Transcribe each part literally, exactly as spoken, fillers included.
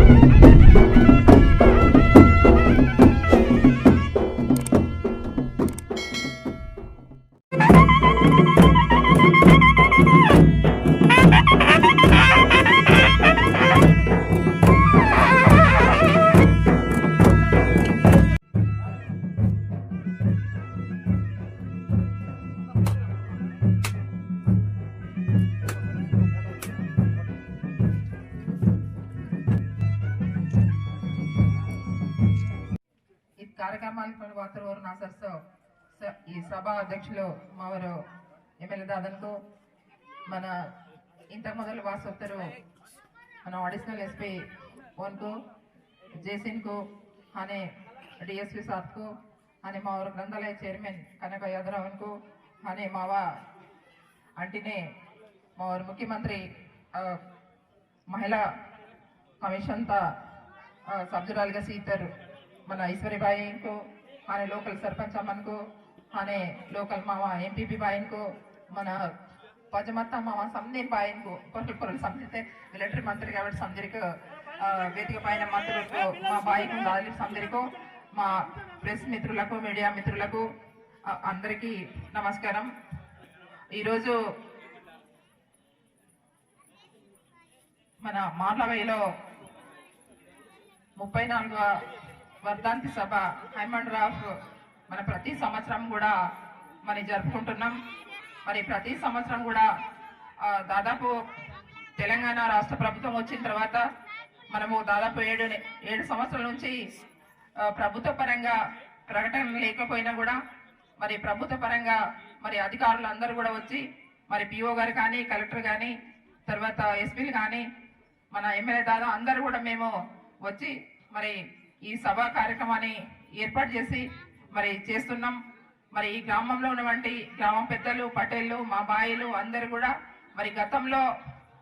इद कार्यक्रमाल वातोर ना सरसो स-, ई सभा अध्यक्षुलु मावोर एमएलए दादनको मन इंतक मोदल वासोत्तरु मन additional एसपी ओनको, जेसिनको, हाने डीएसपी साहबको, हाने मावोर ग्रंथालय चेयरमैन कनक यादवनको, हाने मावा अंटिने मावोर मुख्यमंत्री, अ, महिला कमीशन ता, अ, सभ्युरालुगा सीतर मन ईश्वरी बाईनको, हाने लोकल सरपंच अम्मनको, हाने लोकल मावा एमपीपी बाईनको, मन पजमत्ता मावा समदीर बाईनको, कोरल कोरल समदीते मिलिटरी मंत्री काबट्टी समदीरकु, अ, वेदिक पैन मंत्रिलकु, मा बाईनको, दादीर समदीरकु, मा प्रेस मित्रुलकु, मीडिया मित्रुलकु, अ, अंदरिकी नमस्कारम। ई रोजु मन मार्लवाईलो मुप्पै नालुगव वर्धंति सभा हैमंडराव मन प्रति संवत्सरं कूडा मरि जरुपुकुंटुन्नां। मरि प्रति संवत्सरं कूडा, आ, दादापु तेलंगाणा राष्ट्र प्रभुत्वं वच्चिन तर्वात मनमु दादापु एडु ने-, एडु संवत्सराल नुंचि, आ, प्रभुत्व परंगा प्रकटन लेकपोयिना कूडा मरि प्रभुत्व परंगा मरि अधिकारुलंदरू कूडा वच्चि मरि पीओ गारु कानी, कलेक्टर गानी, तर्वात एसपीलु गानी, मन एमएलए दादा अंदरू कूडा मेमु वच्चि मरि ई सभा कार्यक्रमानि एर्पाटु चेसि मरि चेस्तुन्नां। मरि ई ग्रामंलो उन्नटुवंटि ग्राम पेद्दलु, पटेल्लु, मा बाईलु अंदरू कूडा मरि गतंलो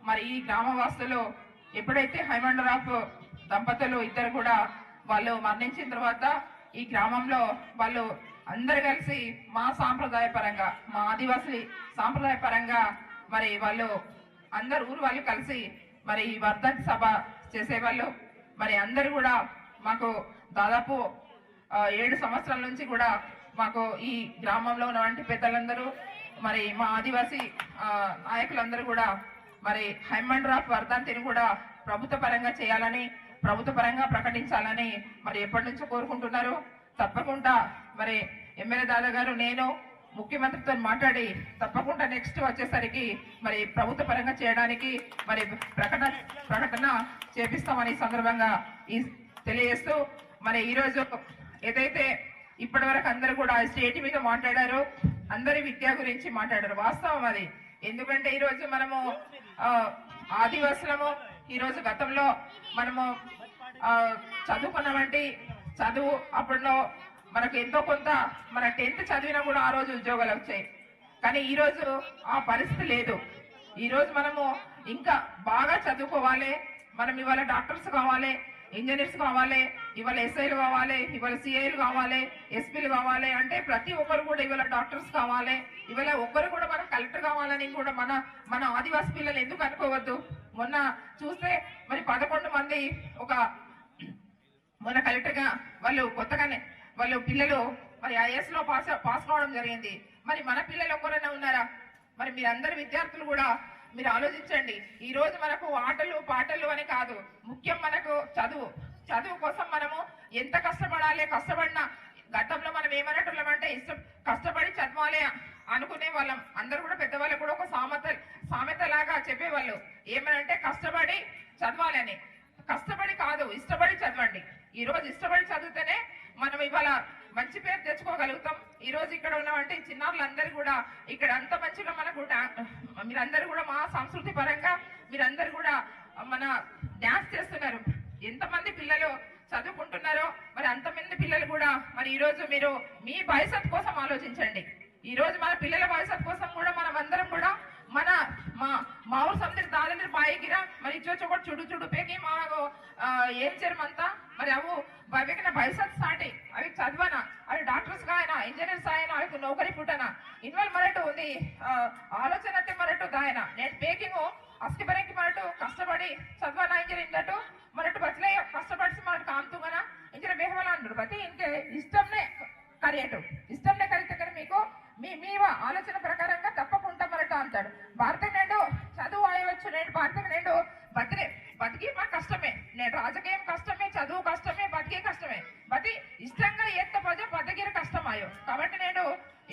मरि ई ग्रामवासुलु एप्पुडैते हैमंडराव दंपतुलु इद्दरू कूडा वाळ्ळु मरणिंचिन तर्वात ई ग्रामंलो वाळ्ळु अंदरू कलिसि मा सांप्रदाय परंगा, मा आदिवासी सांप्रदाय परंगा मरि वाळ्ळु अंदरू ऊरु वाळ्ळु कलिसि मरि ई वर्धंति सभा चेसेवाळ्ळु। मरि अंदरू कूडा माकु दादापु, आ, एडु संवत्सराल नुंचि कूडा माकु ई ग्रामंलो उन्नटुवंटि पेद्दलंदरू मरि मा आदिवासी, आ, नायकुलंदरू कूडा मरि हैमंडराव वर्धंतिनि कूडा प्रभुत्व परंगा चेयालनि, प्रभुत्व परंगा प्रकटिंचालनि मरि एप्पटि नुंचो कोरुकुंटुन्नारु। तप्पकुंडा मरि एमएलए दादा गारु नेनु मुख्यमंत्रितो माट्लाडि तप्पकुंडा next वच्चेसरिकि मरि प्रभुत्व परंगा चेयडानिकि मरि प्रकटन, प्रकटन चेपिस्तामनि ई संदर्भंगा ई तेलियजेस्तू मरि ई रोजु एदैते इप्पटि वरकु अंदरू कूडा stage मीद माट्लाडारो, अंदरू विद्य गुरिंचि माट्लाडारो, वास्तवं अदि। एंदुकंटे ई रोजु मनमु, आ, आदिवासुलमु, ई रोजु गतंलो मनमु, आ, चदुवुकुन्नामंटि, चदुवु अप्पुडु मनकु एंतो कोंत मन tenth चदिविना कूडा आ रोजु उद्योगालु वच्चायि। कानी ई रोजु आ परिस्थिति लेदु। ई रोजु मनमु इंका बागा चदुवुकोवाले, मनमु इवाल doctors कावाले, engineers कावाले, इवाल एसआईलु कावाले, इवाल सीआईलु कावाले, एसपीलु कावाले, अंटे प्रति ओक्करु कूडा इवाल doctors कावाले, इवाल ओक्करु कूडा मन कलेक्टर कावालनि कूडा मन, मन आदिवासी पिल्ललु एंदुकु अनुकोवद्दु? मोन्न चूस्ते मरि पदकोंडु मंदि ओक मोन्न कलेक्टर्‌गा वाळ्ळु कोत्तगाने वाळ्ळु पिल्ललु मरि आईएएस लो पास, पास कावडं जरिगिंदि। मरि मन पिल्ललु ओक्करन्ना उन्नारा? मरि मीरंदरू विद्यार्थुलु कूडा मीरु आलोचिंचंडि। ई रोजु मनकु आटलु पाटलु अनि कादु, मुख्यं मनकु चदुवु। चदुवु कोसं मनमु एंत कष्टपडाले, कष्टपडिना गतंलो मनमु एमनुकुनेवाळ्ळमंटे इष्ट-, कष्टपडि चदवाले अनुकुनेवाळ्ळं। अंदरू कूडा पेद्दवाळ्ळकु कूडा ओक सामत, सामेतलागा चेप्पेवाळ्ळु, एमनंटे कष्टपडि चदवाले अनि। कष्टपडि कादु, इष्टपडि चदवंडि। ई रोजु इष्टपडि चदिवितेने मनमु इवाल मंचि पेरु तेच्चुकोगलुगुतां। ई रोजु इक्कड उन्नटुवंटि चिन्नारुलंदरू कूडा इक्कड अंत मंचिगा मनकु डा-, मीरंदरू कूडा मा संस्कृति परंगा मीरंदरू कूडा मन dance चेस्तुन्नारु। एंतमंदि पिल्ललु चदुवुकुंटुन्नारो, मरि अंतमंदि पिल्ललु कूडा मरि ई रोजु मीरु मी भविष्यत्तु कोसं आलोचिंचंडि। ई रोजु मन पिल्लल भविष्यत्तु कोसं कूडा मनमंदरं कूडा मन मा, मा ऊरु समदीर दादंदिर बाईकिरा, मरि इच्चो चोकोट चुडु चुडु पेकी मागो, आ, एंजेर मंता, मरि अवु बा-, वेकना भविष्यत्तु साटी, अवि चदवना, अवि doctors कायना, engineers आयना, अवि नौकरी पुटना, इनवल मरटु उंदी, आ, आलोचनते मरटु दायना, नेंड पेकिंगो, अस्के बरेंकी मरटु कष्टपडि चदवना इंजेर इंदटु, मरटु बचले कष्टमे, नेंडु राजकीयम कष्टमे, चदुवु कष्टमे, बतिके कष्टमे। बति इष्टंगा एत्त पजा बतगिर कष्टमायो। काबट्टि नेंडु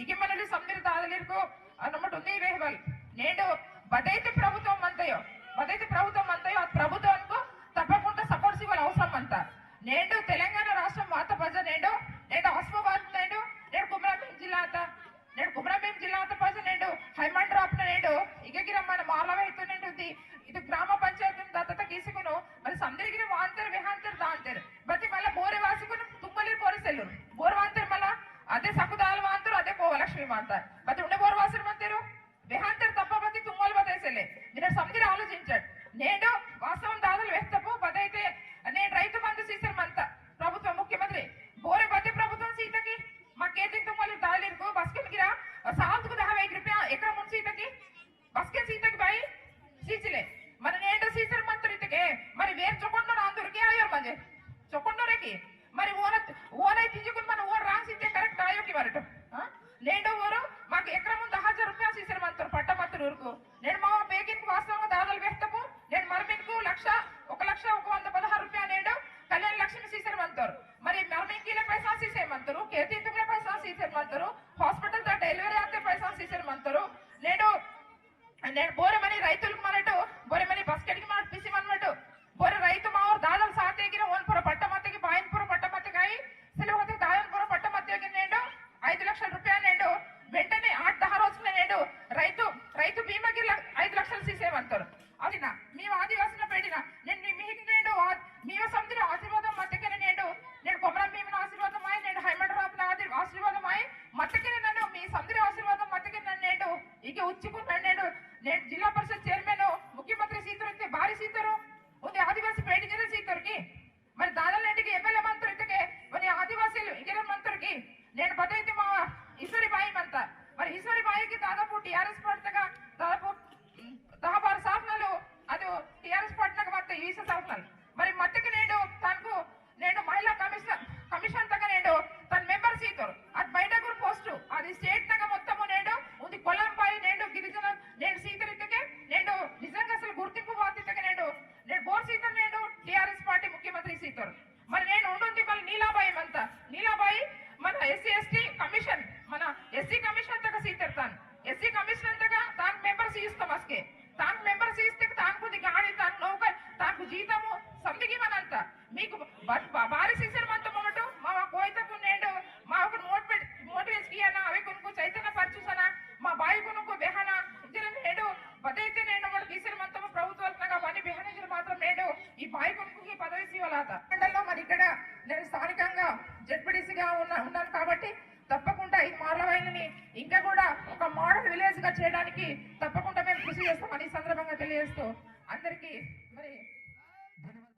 इगे मनलि संदिर दादलिरकु अनमटु उंदी वेहवल। नेंडु बदैते प्रभुत्वम मंतयो, बदैते प्रभुत्वम मंतयो, अद प्रभुत्वमकु तप्पकुंडा support सीवल अवसरम मंता। नेंडु तेलंगाना राष्ट्रम वात पजा नेंडु, नेंडु आसिफाबाद नेंडु, नेंडु कुमरम भीम जिल्ला आता, नेंडु कुमरम भीम जिल्ला आता पजा नेंडु, हाइमंड रापना नेंडु, इगे गिरा मन मारला वेहतु नेंडु उंदी, इदु ग्राम पंचायत दातता कीसकुनु, मरि संदिर गिरा वांतेर, वेहांतेर, दांतेर। बति मल्ला बोरे वासकुनु तुंगलिर बोरे सेल्लुर। बोर वांतेर मल्ला, अदे सकुदाल वांतेर, अदे कोवलक्ष्मी वांतेर। बति उंडे बोर वासर मंतेरु, वेहांतेर तप्पा बति तुंगल बते सेले। मिनर संदिर आलोचिंचट। नेंडु वास्तवम दादल वेहतपु बदैते नेंडु रैतु बंधु सीसर मंता। प्रभुत्व मुख्यमंत्री बोरे बति प्रभुत्वम सीतकी मा केतिन तुंगल दादलिरकु बस्केन गिरा सालतकु दहा वेहि रुपया एकरा मुन सीतकी बस्केन सीतकी बाई सीचिले। मरि नेंडु सीसर मंतोर इतके मरि वेर चोकोंडोर आंदुरकी आयोर मंजे। चोकोंडोरेकी मरि ओन, ओन इतिंजकुन मन ओन रांग सीते correct आयो की मरट। हाँ? नेंडु ओरु माक एकरा मुन दहा हजार रुपया सीसर मंतोर पट्टा मत्तोर ऊरकु। नेंडु मावा बेगिन वास्तवम दादल वेहतपु, नेंडु मरमिनकु लक्ष, ओक लक्ष ओक वंद पदहारु रुपया नेंडु कल्याण लक्ष्मी सीसर मंतोर। मरि मरमिनकीले पैसा सीसे मंतोर, केतिन तुंगले पैसा सीसे मंतोर, hospital ता delivery आते पैसा सीसे मंतोर। नेंडु नेंडु बोरे मनी रैतुलकु मनटु, बोरे मनी बस्केटकि मनटु पिसि मनमटु, बोरे रैतु मावोर दादल साते गिरा ओन पोरो पट्टा मत्तेकी, बाइन पोरो पट्टा मत्तेकी, सिलु होते दादल पोरो पट्टा मत्तेकी नेंडु ऐदु लक्षल रुपया नेंडु वेंटने आठ दहा रोजुकु नेंडु रैतु, रैतु बीमा गिरा ऐदु लक्षल सीसे मंतोर। अदिना, मीवा आदिवासिना पेड़िना, नेंडु मी-, मीकु नेंडु आ-, मीवा संदिर आशीर्वादम मत्तेकेने नेंडु, नेंडु कोमरम भीमना आशीर्वादम आय, नेंडु हाइमंड रापना आदि-, आशीर्वादम आय, मत्तेकेने नन्नु मी संदिर आशीर्वादम मत्तेकेने नन्नु नेंडु इगे उच्चिकु नन्नेडु, नेडु जिल्ला परिषद chairman मुख्यमंत्री सीतोर इत्ते बारी सीतोर, उंदे आदिवासी पेड़ इंजरे सीतोर की, मरि दादल नेंडिगे M L A मंतोर इत्तेके, मरि आदिवासी इंजरे मंतोर की, नेडु बदैते मा ईश्वरी बाई मंता, मरि ईश्वरी बाईकी दादापु T R S पार्टी तगा, दादापु दहा बारा साल नलु, अदु T R S party Naga मत्ते वीस साल नलु, मरि मत्तेके नेडु तानकु नेडु महिला कमिशन, कमिशन तगा नेडु तन member सीतोर। अद बैडगुर post, अद state नगा मोत्तमु नेडु उंदी कोलाम बाई नेडु गिरिजन नेडु सीतोर इत्तेके नेडु निजंगा असल गुर्तिंपु वात इत्तेके नेडु, नेडु बोर सीतोर नेडु T R S पार्टी मुख्यमंत्री सीतोर। मरि नेडु उंडुंदी मल नीलाबाई मंता, नीलाबाई मन S C S T commission, मन S C कमिशन तगा सीतोर तान। S C कमिशन तगा तान member सीस्तम अस्के। तान member सीस्तेके तान कुदी गाड़ी, तान नौकर, तान कु जीतमु संदिगी मनंता। मीकु बा-, बा-, बारी सीसर मंता ममटु, मावा कोयतकु नेडु, मावकु motivate, motivate कियाना, अवेकुनकु चैतन्य परचुसना, मा बाईकुनकु बेहना, इंजरे नेडु, बदैते नेडु ममटु सीसर मंता मा प्रभुत्वल नगा बनी बेहना इंजरे मात्रम नेडु, ई बाईकुनकु की पदवी सीवलाता। मंडललो मरि इक्कड नेनु स्थानिकंगा Z P D C गा उन्ना-, उन्नानु काबट्टि, तप्पकुंडा ई मारलवाइननि इंका कूडा ओक model village गा चेयडानिकि तप्पकुंडा मेमु कृषि चेस्तामनि ई संदर्भंगा तेलियजेस्तू अंदरिकी मरि